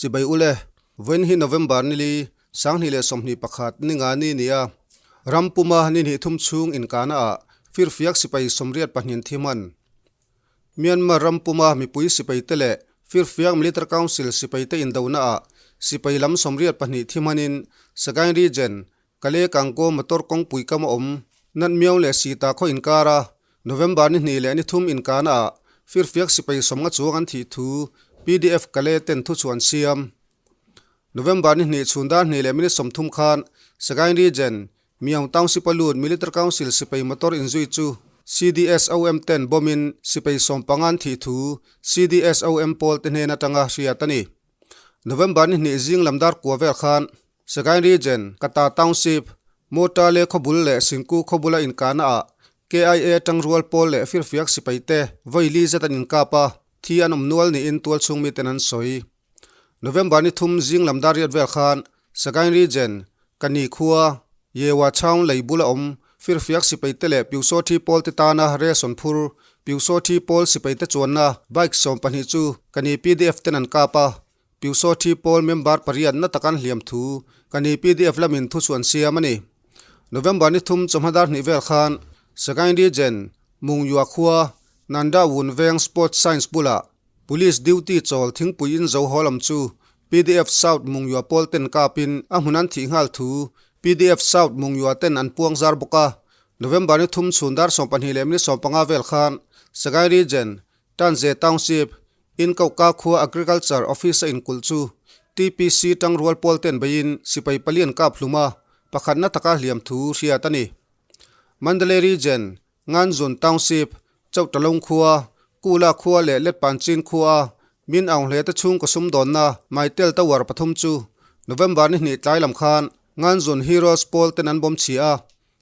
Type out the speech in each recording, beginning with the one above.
Chibai ule, vawiin hi November nili, 2021 ninga ni nia, ram puma ni hnih thum chhung inkahna ah firfiak sipai 82 thi hman. Myanmar ram puma mipui sipai te leh firfiak Military Council sipai te indona ah sipai lam 82 thi hmanin Sagaing Region, Kale Kangkaw motor kawngpui kam a awm. Nat Miau leh Sita khaw inkar a, November ni hnih leh ni thum inkahna ah firfiak sipai 50 chuang an thih thu PDF Kale ten thu chu an siam. November ni hnih chhun dar hnih leh minute 30 khan Sagaing Region, Miau Township a lut Military Council sipai motor inzui chu CDSOM ten bomb in sipai 15 an thih thu CDSOM pawl te hnen atanga hriat a ni. November ni hnih zing lam dar kua vel khan Sagaing Region, Kata Township, Mawta leh Khawbul leh Singku Khawbula inkahna ah KIA tangrual pawl leh firfiak sipai te vawi li zet an inkap a, thi an awm nual niin tualchhung miten an sawi. November ni thum zing lam dar riat vel khan Sagaing Region, Kani khua, Yewa Chhaung lei bula awm firfiak sipai te leh Pyusawthi pawl te tana ration phur Pyusawthi pawl sipai te chuanna bike 12 chu Kani PDF ten an kap a, Pyusawthi pawl member pariat na tak an hliam thu Kani PDF lamin thu chu an siam a ni. November ni thum chawhma dar hnih vel khan Sagaing Region, Mungyua khua, Nanda Wun Veng Sports Science bulah Police duty chawl thingpui in zo haw lam chu PDF South Mungyua pawl ten kapin a hmun an thih nghal thu PDF South Mungyua ten an puang zar bawk a. November ni thum chhun dar 12 leh minute 15 vel khan Sagaing Region, Tanze Township, In Kohka khua Agriculture Office a inkulh chu TPC tangrual pawl ten beiin sipai pali an kap hlum a, pakhatna taka hliam thu hriat a ni. Mandalay Region, Nganzun Township, Chauhtalong khua, Kula khua leh Letpanchin khua a Min Aung Hle te chhungkaw sumdawnna Maitel Tower pathum chu November ni hnih tlai lam khan Nganzun Heroes pawl ten an bawm chhi a,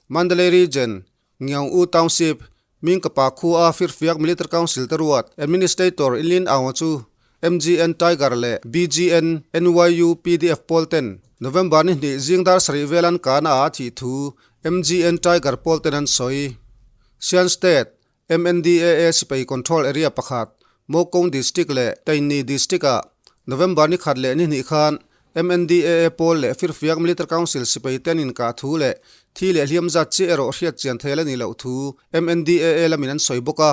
Mandalay Region, Ngiang U Township, Mingkapa khua Firfiak Military Council te ruat Administrator Inlin Aung chu MGN Tiger leh BGN NYU PDF pawl ten November ni hnih zing dar sarih vel an kahna ah a thih thu MGN Tiger pawl ten an sawi. Shan State, MNDAA sipai control area pakhat, Mokong District leh Tainni District ah November ni khat leh ni hnih khan MNDAA pawl leh Firfiak Military Council sipai te an inkah thu leh thi leh hliam zat chiah erawh hriat chian thei la nih loh thu MNDAA lamin an sawi bawk a.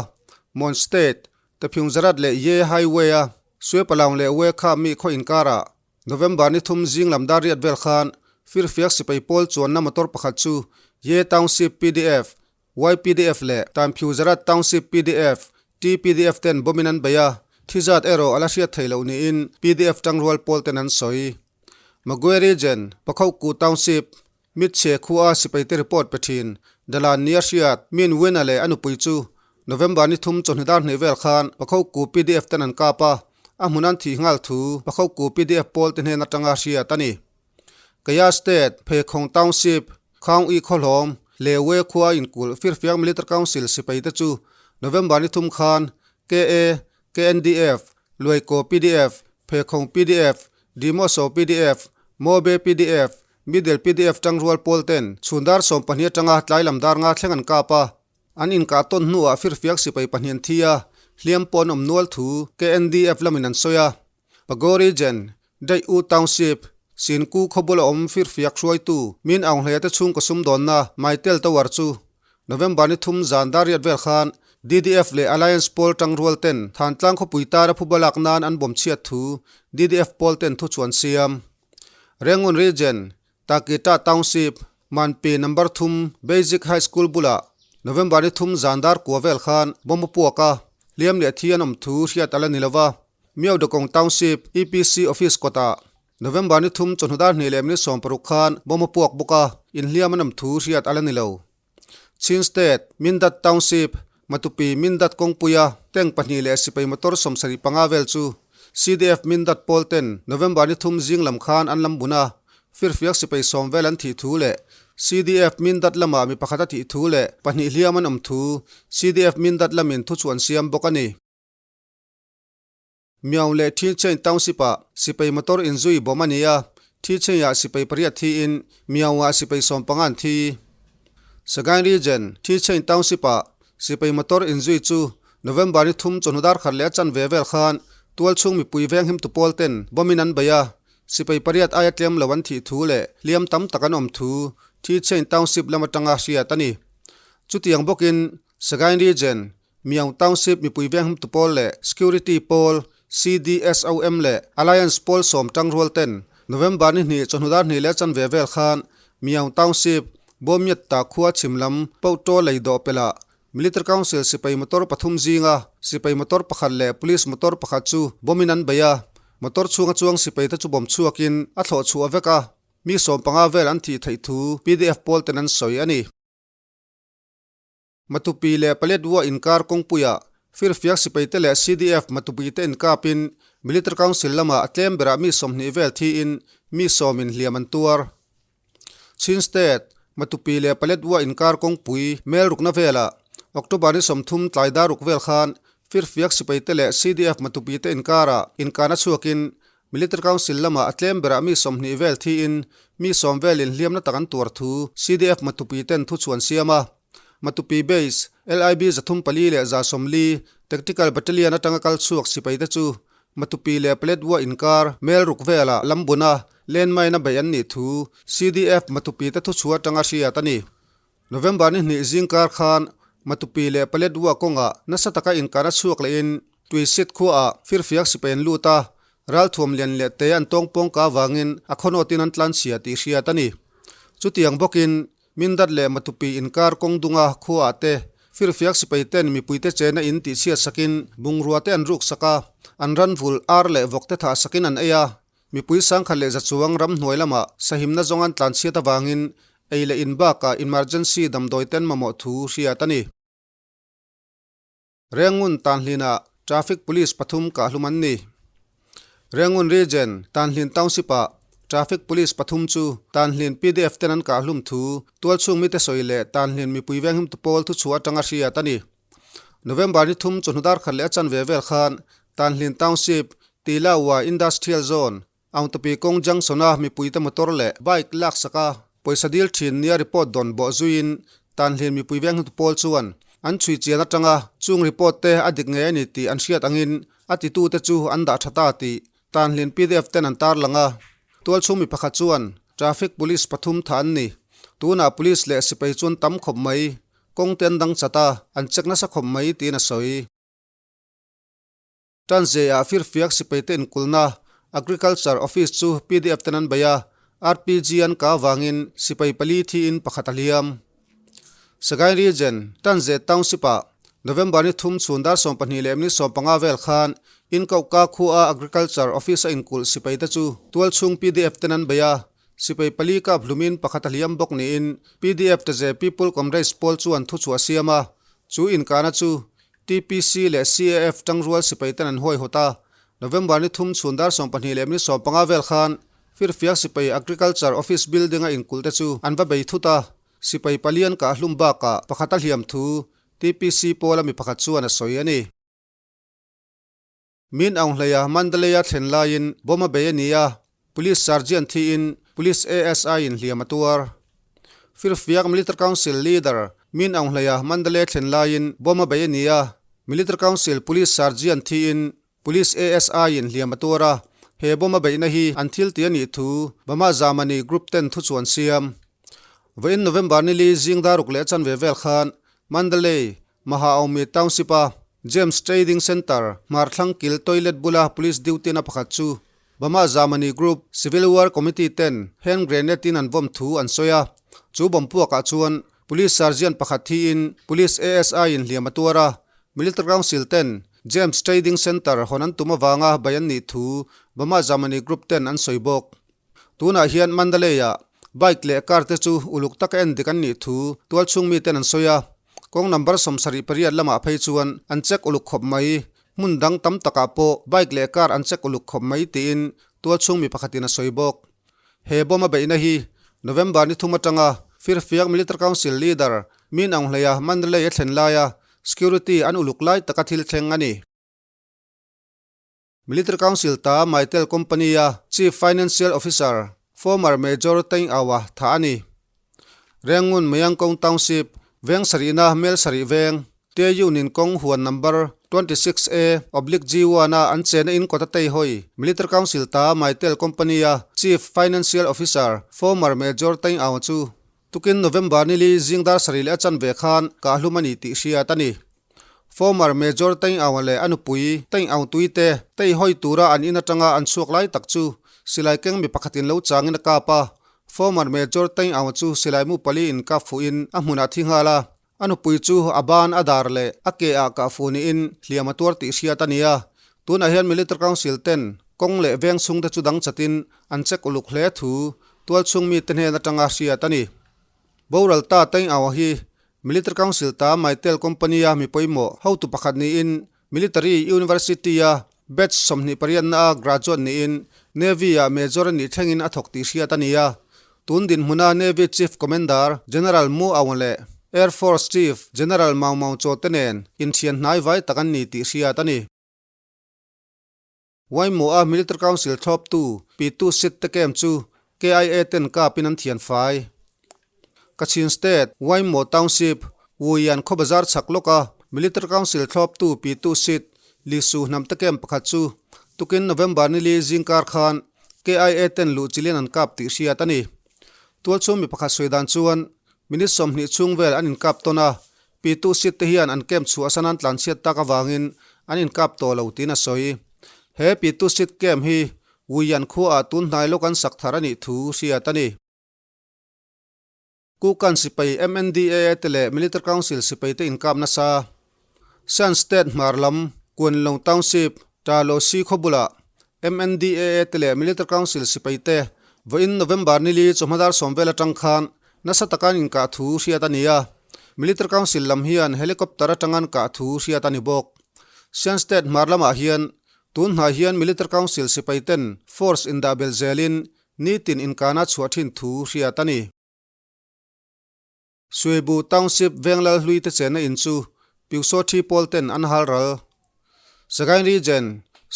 Mon State, Taphyungzarat leh Ye Highway a Suepalaung leh Wekha mi khaw inkarah November ni thum zing lam dar riat vel khan Firfiak sipai pawl chuanna motor pakhat chu Ye Township PDF, YPDF leh Tamphyuzarat Township PDF, TPDF ten bomb in an bei a, thi zat erawh a la hriat theih loh niin PDF tangrual pawl ten an sawi. Magwe Region, Pakhoku Township, Mitchhe khua sipaite report pe thin, Dalan nia hriat, Min Win-a leh a nupui chu November ni thum chawhni dar hnih vel khan Pakhoku PDF ten an kap a, a hmun an thih nghal thu Pakhoku PDF pawl te hnen atanga hriat a ni. Kaya State, Phekhawng Township, Khaung I Khawhlawm, Lewe khua inkulh Firfiak Military Council sipai te chu November ni thum khan KA, KNDF, Luaikaw PDF, Phekhawng PDF, Dimoso PDF, Mobe PDF, Middle PDF tangrual pawl ten chhun dar 12 atanga tlai lam dar nga thleng an kap a. An inkah tawn hnuah Firfiak sipai pahnih an thi a, hliam pawh an awm nual thu KNDF lamin an sawi a. Pago Region, Daih U Township, Sinku khawbula awm firfiak hruaitu Min Aung Hlei te chhungkaw sumdawnna Maitel Tower chu November ni thum zan dar riat vel khan DDF leh Alliance pawl tangrual ten Thantlang khawpui tara phuba lak nan an bawm chhiat thu DDF pawl ten thu chu an siam. Rangoon Region, Takita Township, Manpi Number thum Basic High School bulah November ni thum zan dar kua vel khan bomb a puak a, hliam leh thi an awm thu hriat a la ni lova. Miaudakawng Township EPC Office kawtah November ni thum chawhnu dar hnih leh minute 60 khan bomb a puak bawk a, inhliam an awm thu hriat a la ni lo. Chin State, Mindat Township, Matupi Mindat kawngpuia tank pahnih leh sipai motor 75 vel chu CDF Mindat pawl ten November ni thum zing lam khan an lam bun a, firfiak sipai 10 vel an thih thu leh CDF Mindat lamah mi pakhat a thih thu leh pahnih hliam an awm thu CDF Mindat lamin thu chu an siam bawk a ni. Miau leh Thichain Township-ah sipai motor inzui bawm a ni a, Thichain-ah sipai pariat thiin Miau-ah sipai 15 an thi. Sagaing Region, Thichain Township-ah sipai motor inzui chu November ni thum chawhnu dar khat leh a chanve vel khan Tualchhung mipui venghim tu pawl ten bomb in an bei a, sipai pariat aia tlem lo an thih thu leh hliam tam tak an awm thu Thi Chain Township lam atanga hriat a ni. Chutiang bawkin Sagaing Region, Myaung Township mipui venghim tu pawl leh Security pawl, CDSOM leh Alliance pawl sawm tangrual ten November ni hnih chawhnu dar hnih leh chanve vel khan Myaung Township, Bawmyetta khua chhim lam Pauhtaw lei dawh pelh ah Military Council sipai motor pathum zinga sipai motor pakhat leh police motor pakhat chu bomb in an bei a, motor chhunga chuang sipai te chu bomb chhuakin a thlawh chhuah vek a, mi 15 vel an thih theih thu pdf pawl ten an sawi a ni. Matupi leh Paletwa inkar kawngpuiah firfiak sipai te leh CDF Matupi te inkapin Military Council lamah a tlem berah mi 20 vel thiin mi 10 in hliam an tuar. Chin State, Matupi leh Paletwa inkar kawngpui mel rukna velah October ni 30 tlai dar ruk vel khan firfiak sipai te leh CDF Matupi te inkarah inkana chhuakin Military Council lamah a tlem berah mi 20 vel thiin mi 10 velin hliamna tak an tuar thu CDF Matupi ten thuchhuan siam a. Matupi Base, LIB 304 leh 140 Tactical Battalion atanga kal chhuak sipai te chu Matupi leh Paletwa inkar mel ruk velah lambuna landmine a beih an nih thu CDF Matupi te thuchhuah atanga hriat a ni. November ni hnih zingkar khan Matupi leh Paletwa kawngah nasa taka inkar a chhuak lehin Tuisit khuaah firfiak sipai an lut a, ralthuam lian leh te an tawngpawng ka avangin a khawnawtin an tlanchhia tih hriat a ni. Chutiang bawkin Mindat leh Matupi inkar kawng dunga khuaah te firfiak sipai ten mipuite chena in tihchhiat sakin bungrua te an ruk sak a, an ran vul ar leh vawk te thah sakin an ei a. Mipui 1001 chuang ramhnuai lamah sahimna zawng an tlanchhiat avangin ei leh in bakah emergency damdawi ten mamawh thu hriat a ni. Rengun Tanhlinah Traffic Police pathum kahhlum an ni. Rengun Region, Tanhlin Township-ah Traffic Police pathum chu Tanhlin pdf ten an kahhlum thu tualchhung mite sawi leh Tanhlin mipui venghim tu pawl thuchhuah atanga hriat a ni. November ni thum chawhnu dar khat leh a chanve vel khan Tanhlin Township, Tilaua Industrial Zone, Aungtupi kawng junction-a mipuite motor leh bike laksak a pawisa dil thin nia report dawn bawh zuiin Tanhlin mipui venghnut pawl chuan an chhui chian atanga chung report te a dik ngei a ni tih an hriat angin a titute chu an dah tha ta tih Tanhlin pdf ten an tarlang a. Tualchhung mi pakhat chuan traffic police pathum tha an ni. Tunah police leh sipai chuan tam khawp mai kawng te an dang chat a, an check nasa khawp mai tiin a sawi. Tanzei-ah firfiak sipaite inkulhna Agriculture Office chu pdf ten an bei a, RPG an kah avangin sipai pali thiin pakhat a hliam. Sagaing Region, Tanzei Township-ah November ni thum chhun dar 12 leh minute 15 vel khan Inkauhka khua Agriculture Office a inkulh sipaite chu tualchhung pdf ten an bei a, sipai pali kap hlumin pakhat a hliam bawk niin pdf Taze People Congress pawl chuan thuchhuah a siam a, chu inkahna chu TPC leh CAF tangrual sipai ten an huaihawt a, November ni thum chhun dar 12 leh minute 15 vel khan Firfiak sipai Agriculture Office building a inkulh te chu an va bei thut a, sipai palian kah hlum bakah pakhat a hliam thu TPC pawla mi pakhat chuan a sawi a ni. Min Aung Hleia Mandalay-a thlen laiin bomb a bei a ni a, Police Sergeant thiin Police ASI in hliam a tuar. Firfiak Military Council Leader Min Aung Hleia Mandalay thlen laiin bomb a bei a ni a, Military Council Police Sergeant thiin Police ASI in hliam a tuar a, he bomb a beihna hi an thil ti a nih thu Bama Zamani Group ten thuchuan siam. Vawiin November ni li zing daruk leh chanve vel khan Mandalay Mahaomi Township-a James Trading Centre hmarthlang kil toilet bula police duty na pakhat chu Bama Zamani Group Civil War Committee ten hand grenade in an vawm thu an sawi a. Chu bomb puakah chuan Police Sergeant pakhat thiin Police ASI in hliam a tuar a. Military Council ten James Trading Centre hawn an tum avanga bai an nih thu Bama Zamani Group ten an sawi bawk. Tunah hian Mandalay-ah bike leh car te chu uluk taka en dik an nih thu tualchhung miten an sawi a, kawng number 78 lamah phei chuan an check uluk khawp mai. Hmun dang tam takah pawh bike leh car an check uluk khawp mai tiin tualchhung mi pakhatin a sawi bawk. He bomb a beihna hi November ni thum atanga Firfiak Military Council leader Min Aung Hleia Mandalay a thlen laia security an uluk lai taka thil thleng a ni. Military Council ta Mytel Company-a Chief Financial Officer, former Major Teng Awa tha a ni. Rengun Mayangkong Township, veng sarihna Mel sarih veng, Te Yunin kawng huan number. 26 A oblique G1 a an chena in kawta tei hawi Military Council ta Mytel Company a Chief Financial Officer former Major Taing Aung chu tukin November nili zing dar sarih leh a chanve khan kahhlum a ni tih hriat a ni. Former Major Taing Aung leh a nupui Taing Aung Tui te tei hawi tura an in atanga an chhuak lai tak chu silai keng mi pakhatin lo changin a kap a, former Major Taing Aung chu silai mu pali in kap fuhin a hmunah thi nghal a. A nupui chu a ban a dar leh a ke ah kah fu niin hliam a tuar tih hriat a ni a. Tunah hian Military Council ten kawng leh veng chhung te chu dang chatin an check uluk hle thu tualchhung mite hnen atanga hriat a ni. Boral ta Taing Aung hi Military Council ta Mytel Company a mi pawimawh hotu pakhat niin Military University a batch 28 na a graduate niin Navy ah Major a nih thlengin a thawk tih hriat a ni a. Tun dinhmuna Navy Chief Commander General Mu Aung leh Air Force Chief General Maung Maung Chaw te nen inthian hnai vai tak an ni tih hriat a ni. Waimawh a Military Council thlawptu Pitu Sit te camp chu KIA ten kapin an thian fai. Kachin State, Waimawh Township, Wuyan khaw bazar chhak lawka Military Council thlawptu Pitu Sit, Lisu hnam te camp pakhat chu tukin November nili zingkar khan KIA ten luh chilin an kap tih hriat a ni. Tualchhung mi pakhat sawi dan chuan minute 20 chhung vel an inkap tawn a, Pitu Sit te hian an camp chhuah san an tlanchhiat tak avangin an inkap tawh lo tiin a sawi. He Pitu Sit camp hi Wuyan khuaah tun hnai lawk an sak thar a nih thu hriat a ni. Kukan sipai MNDAA te leh Military Council sipai te inkap nasa. Shan State hmar lam Kuanlong Township, Talosi khaw bulah MNDAA te leh Military Council sipai te vawiin November nili chawhma dar sawm vel atang khan nasa taka an inkah thu hriat a ni a, Military Council lam hian helicopter atang an kah thu hriat a ni bawk. Shan State hmar lamah hian tun hnai hian Military Council sipai ten force indah bel zelin nitin inkahna chhuah thin thu hriat a ni. Suibu Township Venglal hlui te chenna in chu Pyusaw thi pawl ten an hal ral. Sagaing Region,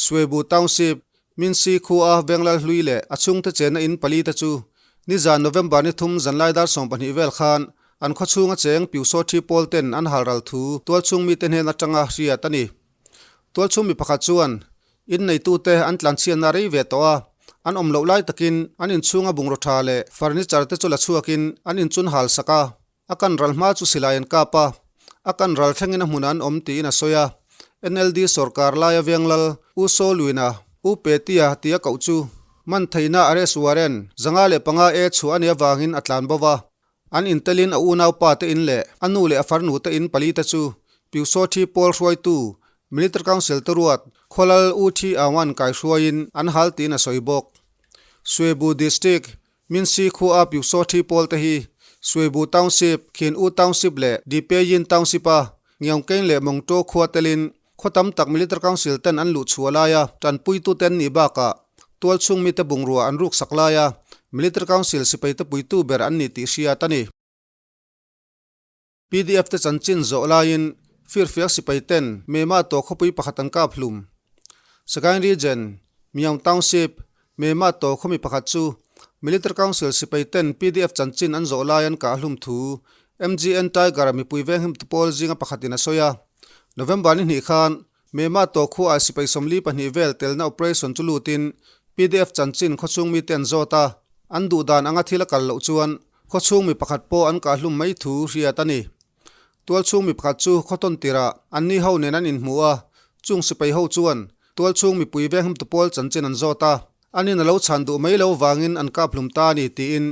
Suibu Township, Minsi khua Venglal hlui leh a chhungte chenna in pali te chu nizan November ni thum zanlai dar 20 vel khan an khaw chhunga cheng Pyusaw thi pawl ten an hal ral thu tualchhung mite hnen atanga hriat a ni. Tualchhung mi pakhat chuan In neitute an tlanchhiatna rei ve tawh a, an awm loh lai takin an inchhunga bungraw tha leh furniture te chu la chhuakin an inchun hal sak a, a kan ral hma chu silai an kap a, a kan ral thlengin a hmunah an awm tiin a sawi a. NLD sawrkar laia Venglal U Saw Luina, U Petia tia koh chu man theihna arrest warrant 505 A chhuah a nih avangin a tlan bo va. An intelin a unaupa te in leh a nu leh a farnu te in pali te chu Pyusaw Thi Pawl hruaitu Military Council te ruat Khawlal U Thi Aung-a'n kaihruaiin an hal tiin a sawi bawk. Suibu District, Minsi khua Pyusaw Thi Pawl te hi Suibu Township, Khin U Township leh Dipeyin Township-a Ngiaungkeng leh Mawngtaw khua telin khaw tam tak Military Council ten an luh chhuah laia tanpuitute an nih bakah tualchhung mite bungrua an ruksak laia Military Council sipaite puitu ber an ni tih hriat a ni. PDF te chanchin zawh laiin firfiak sipai ten Mema Taw khawpui pakhat an kap hlum. Sagaing Region, Myaung Township, Mema Taw khawmi pakhat chu Military Council sipai ten PDF chanchin an zawh lai an kah hlum thu MGN Tiger mipui venghim tu pawl zinga pakhatin a sawi a. November ni hnih khan Mema Taw khuaah sipai 42 vel telna operation chu lutin PDF chanchin khawchhung mite an zawt a, an duhdan anga thil a kal loh chuan khawchhung mi pakhat pawh an kah hlum mai thu hriat a ni. Tualchhung mi pakhat chu khawtawn tirah anni ho nen an inhmu a, chung sipai ho chuan tualchhung mipui venghimtu pawl chanchin an zawt a, anin a lo chhan duh mai lo vangin an kap hlum ta a ni tiin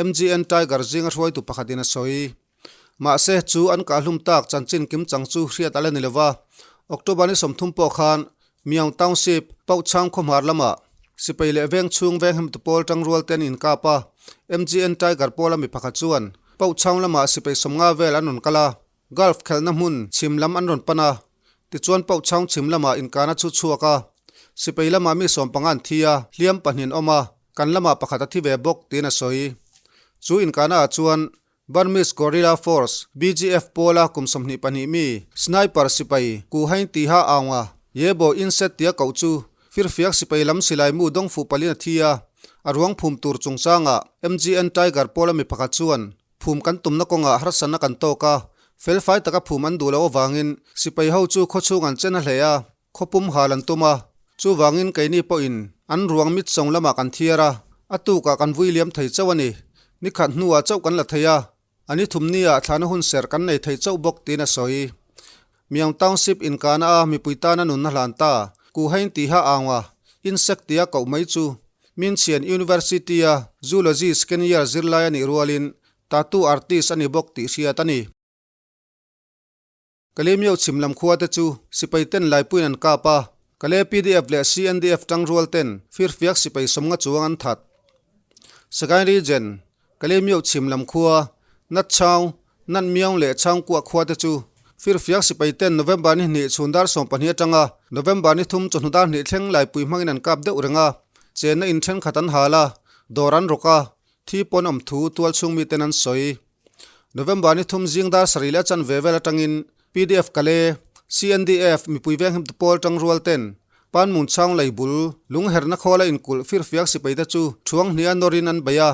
MGN Tiger zinga hruaitu pakhatin a sawi. Mahse, chu an kah hlum tak chanchin kim chang chu hriat a la ni lova, October ni 30 pawh khan Myaung Township, Pauchhang khawhmar lamah sipai leh veng chhung venghimtu pawl tangrual te an inkap a, MGN Tiger pawla mi pakhat chuan Pauchhang lamah sipai 50 vel an rawn kal a, Golf khelhna hmun chhim lam an rawn pan a, tichuan Pauchhang chhim lamah inkana chu chhuak a, sipai lamah mi 15 an thi a, hliam pahnih an awm a, kan lamah pakhat a thi ve bawk tiin a sawi. Chu inkana ah chuan Burmese Guerrilla Force, BGF, pawla kum 22 mi sniper sipai Ku Haing Tiha Aung-a Yebo Inset tia koh chu firfiak sipai lam silai mu dawng fuh palin a thi a, a ruang phum tur chungchangah MGN Tiger pawla mi pakhat chuan phum kan tumna kawngah harsatna kan tawk a, Felfai taka phum an duh loh avangin sipai ho chu khawchhung an chen a hle a, khawpum hal an tum a. Chuvangin keini pawhin an ruang mit sawng lamah kan thiar a, a tukah kan vui liam thei chauh a ni. Nikhat hnuah chauh kan la thei a, A ni thumnia thlana hun serh kan nei thei chauh bawk tiin a sawi. Miang Township inkana a mipui tana nunna hlan ta, Kuhain tiha aunga insect tia koh mai chu Minchhian University-a Zoology second year zirlai a nih rualin tattoo artist a ni bawk tih hriat a ni. Kalemyo chhim lam khua te chu sipai ten laipuiin an kap a, Kale pdf leh CNDF tangrual ten firfiak sipai sawmnga chuang an that. Sagaing Region, Kalemyo chhim lam khua, Natchau, Natmiaung leh Chhangkua khua te chu firfiak sipai ten November ni hnih chhun dar 12 atanga November ni thum chawhnu dar hnih thleng laipui hmangin an kap deuh reng a, chenna in thenkhat an hal a, dawr an rawk a, thi pawn awm thu tualchhung miten an sawi. November ni thum zing dar sarih leh a chanve vel atangin pdf Kale, CNDF mipui venghimtu pawl tangrual ten Panmun chhang lei bul lungherna khawla inkulh firfiak sipai te chu thuang hnih a nawrin an bei a,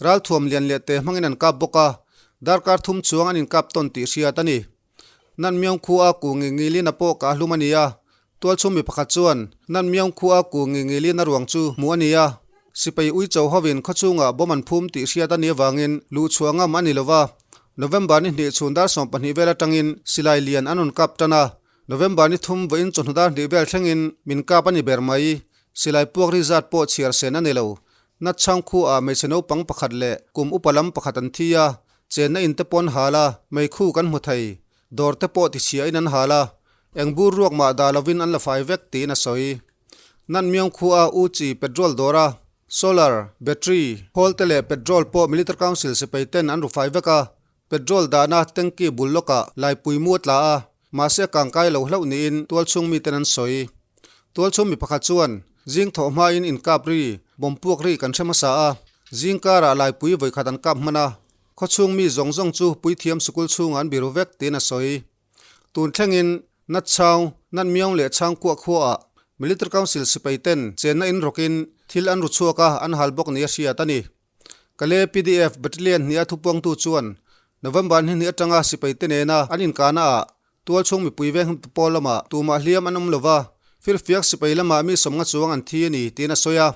ralthuam lian leh te hmangin an kap bawk a, darkar thum chuang an inkap tawn tih hriat a ni. Nan Myong khu a ku ngi ngilin a pawh kah hlum a ni a, tualchhung mi pakhat chuan Nan Myong khu a ku ngi ngilin a ruang chu hmuh a ni a, sipai uicho hovin khawchhungah bomb an phum tih hriat a nih avangin luhchhuah ngam a ni lo va. November ni hnih chhun dar 12 vel atangin silai lian an rawn kap tan a, November ni thum vawiin chawhnu dar hnih vel thlengin min kap a ni ber mai. Silai puak ri zat pawh chhiar sen a ni lo. Natchhang khuaah hmeichhe naupang pakhat leh kum upa lam pakhat an thi a, chenna in te pawh an hal a, meikhu kan hmu thei. Dawr te pawh tichhiain an hal a, eng bur ruak mah dah lovin an la fai vek tiin a sawi. Nanmiang khua U Chi petrol dawra solar, battery, khawl te leh petrol pawh Military Council sipai ten an ru fai vek a, petrol dahna tanky bul lawkah laipui mu a tla a, Mahse kangkai lo hlauh niin tualchhung miten an sawi. Tualchhung mi pakhat chuan, Zing thawh hmain inkap ri, bomb puak ri kan hre hmasa a, zing karah laipui vawikhat an kap hman a, khawchhung mi zawng zawng chu puithiam sikul chhungah an biru vek tiin a sawi. Tun thlengin Natchhau, Natmiaung leh Chhangkuah khuaah Military Council sipai ten chenna in rawkin thil an ru chhuak a, an hal bawk nia hriat a ni. Kale pdf Battalion hnih a thupuangtu chuan November ni hnih atanga sipai te nena an inkahna ah tualchhung mipui veng pawl lamah tumah hliam an awm lova, firfiak sipai lamah mi sawmnga chuang an thi a ni tiin a sawi a.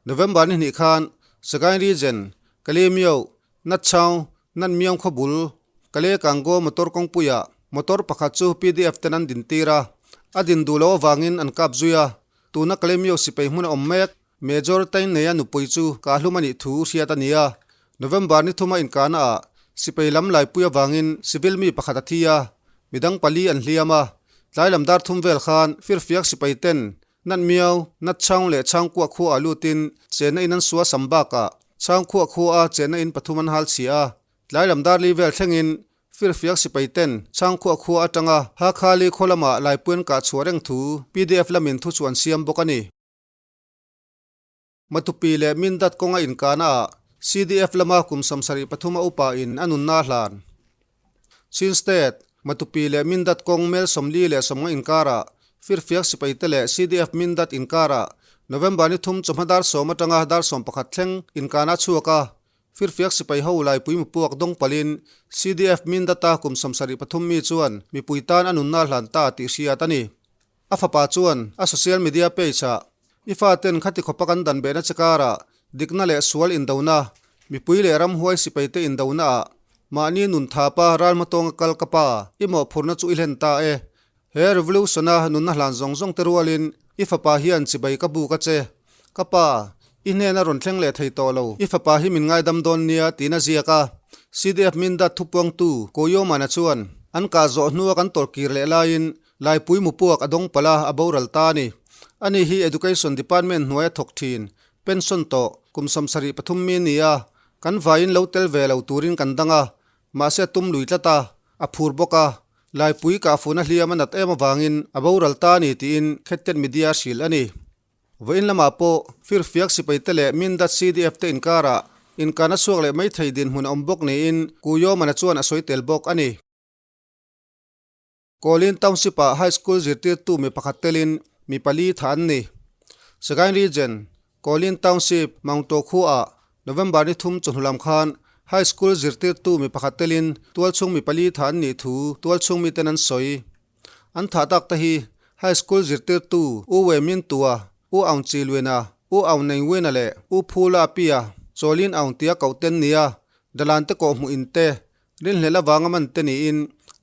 November ni hnih khan Sagaing Region, Kalemyo, Natchhau, Nanmiang khawbul, Kale Kango motor kawngpuiah motor pakhat chu pdf ten an dintir a, a din duh loh avangin an kap zui a, tuna Kalemyo sipai hmun a awm mek. Major Tainneia nupui chu kahlum a nih thu hriat a ni a, November ni thuma inkahna ah sipai lam laipui avangin civil mi pakhat a thi a, midang pali an hliam a. Tlai lam dar thum vel khan firfiak sipai ten Natmiau, Natchhang leh Chhangkuah khua ah lutin chenna in an sua sam bakah Chhangkhuah khua a chenna in pathum an hal chhia a, tlai lam dar li vel thlengin Firfiak sipai ten Chhangkhuah khua atanga Hakhali khaw lamah laipuian kah chhuah reng thu pdf lamin thu chu an siam bawk a ni. Matupi leh Mindat kawnga inkahna ah CDF lama kum 73 a upa in a nunna a hlan. Chin State, Matupi leh Mindat kawng mel 40 inkarah Firfiak sipaite leh CDF Mindat inkarah November ni thum chawhma dar 10 atanga dar 11 thleng inkahna a chhuak a, Firfiak sipai ho laipui mupuak dawng palin CDF Mindata kum 73 mi chuan mipui tan a nunna a hlan ta tih hriat a ni. A fapa chuan a social media page ah, I faten khati khawpa kan dan behna che karah dikna leh sual indona, mipui leh ramhuai sipaite indona ah mahni nun thapa ralhmatawnga kal ka pa, i mawhphurhna chu i hlen ta e. He revolution-a nunna hlan zawng zawng te rualin i fapa hian chibai ka buk a che. Ka pa, i hnena rawn thleng leh thei tawh lo, i fapa hi min ngaidam dawn nia tiin a ziak a. CDF Mindat thupuangtu Koyomana chuan an kah zawh hnua kan tawlhkir leh laiin Laipui mupuak a dawng palh a, a boral ta a ni. Ani hi Education Department hnuaia thawk thin, pension tawh, kum 73 mi a ni a, kan vaiin lo tel ve lo turin kan dang a, mahse a tum lui tlat a, a phur bawk a, Laipui kahfuna hliam a nat em avangin a boral ta a ni tiin Khettet Media a hrilh a ni. Vawiin lamah pawh firfiak sipaite leh Mindat CDF te inkarah inkahna chhuak leh maithei dinhmun a awm bawk niin Kuyomana chuan a sawi tel bawk a ni. Kawlin Township-ah High School zirtirtu mi pakhat telin mi pali tha an ni. Sagaing Region, Kawlin Township, Mount Tokhu-ah November ni thum chawhnu lam khan High School zirtirtu mi pakhat telin tualchhung mi pali tha an nih thu tualchhung miten an sawi. An thah tak te hi High School zirtirtu U We Min Tua, U Aung Chi Lwin-a, U Aung Nei Win-a leh U Phu La Pi-a Chawlin Aung tia koh te an ni a, Dalan te kawhhmuh in te Rinhlelh avanga man te niin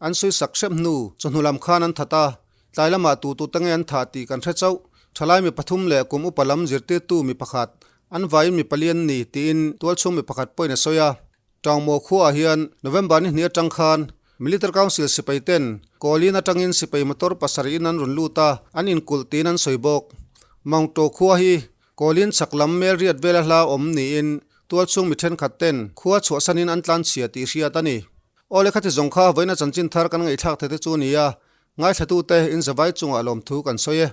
an sawi sak hrep hnu chawhnu lam khan an that a, tlai lamah tu tute nge an thah tih kan hre chauh. Thalai mi pathum leh kum upa lam zirtirtu mi pakhat, an vaiin mi pali an ni tiin tualchhung mi pakhat pawhin a sawi a. Tangmaw khuaah hian November ni hnih atang khan Military Council sipai ten Kawlin atangin sipai motor pasarih in an rawn lut a, an inkulh tiin an sawi bawk. Mount To khua hi Kawlin chhak lam mel riat vela hla awm niin tualchhung mi thenkhat ten khua chhuahsanin an tlanchhia tih hriat a ni. Aw le khati zawng kha vawiina chanchin thar kan ngaihthlak thei te chu a ni a, ngaithlatute in zavai chungah lawmthu kan sawi e.